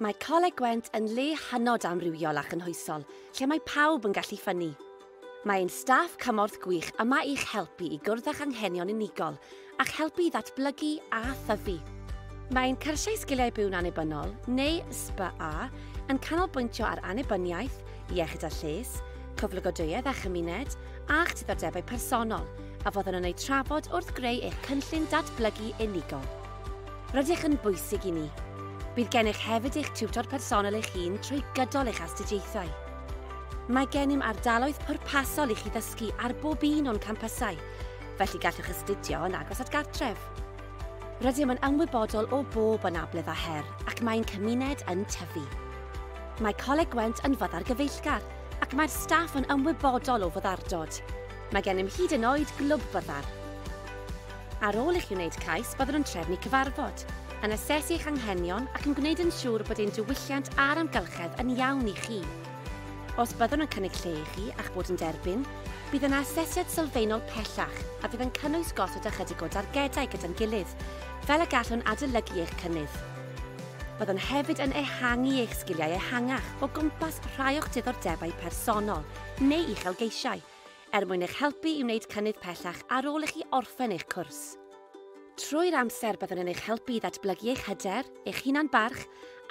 Mae Coleg Gwent yn le hynod amrywiol a chynhwysol, lle mae pawb yn gallu ffynnu. Mae ein staff cymorth gwych yma i'ch helpu i gwrdd â'ch anghenion unigol a'ch helpu i ddatblygu a thyfu. Mae ein cyrsiau Sgiliau Byw'n Annibynnol, neu SBA, yn canolbwyntio ar annibyniaeth, iechyd a lles, cyflogadwyedd a chymuned, a'ch diddordebau personol, a fyddwn yn eu trafod wrth greu eich cynllun datblygu unigol. Rydych yn bwysig i ni. Bydd gennych hefyd eich tiwtor personol eich hun trwy gydol eich astudiaethau. Mae gennym ardaloedd pwrpasol i chi ddysgu ar bob un o'n campysau, felly gallwch astudio yn agos at gartref. Rydym yn ymwybodol o bob anabledd a her ac mae'n cymuned yn tyfu. Mae Coleg Gwent yn fyddar gyfeillgar ac mae'r staff yn ymwybodol o fyddardod. Mae gennym hyd yn oed glwb byddar. Ar ôl i chi wneud cais, byddwn yn trefnu cyfarfod, yn asesu eich anghenion ac yn gwneud yn siŵr bod ein diwylliant a'r amgylchedd yn iawn i chi. Os byddwn yn cynnig lle i chi a'ch bod yn derbyn, bydd yna asesiad sylfaenol pellach a fydd yn cynnwys gosod ychydig o dargedau gyda'n gilydd, fel y gallwn adolygu eich cynnydd. Byddwn hefyd yn ehangu eich sgiliau ehangach o gwmpas rhai o'ch diddordebau personol neu uchelgeisiau, er mwyn eich helpu i wneud cynnydd pellach ar ôl i chi orffen eich cwrs. Trwy'r amser byddwn yn eich helpu i ddatblygu eich hyder, eich hunan barch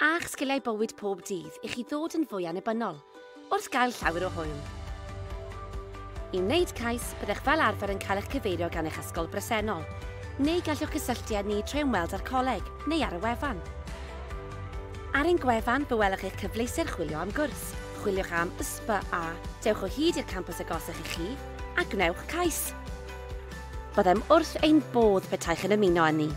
a'ch sgiliau bywyd pob dydd i chi ddod yn fwy annibynnol, wrth gael llawer o hwyl. I wneud cais, byddech fel arfer yn cael eich cyfeirio gan eich ysgol bresennol, neu gallwch gysylltu â ni trwy ymweld â'r coleg neu ar y wefan. Ar ein gwefan, fe welwch eich cyfleuster chwilio am gwrs. Chwiliwch am SBA, dewch o hyd i'r campws agosach i chi, a gwnewch cais. Byddem wrth ein bodd petaech yn ymuno â ni.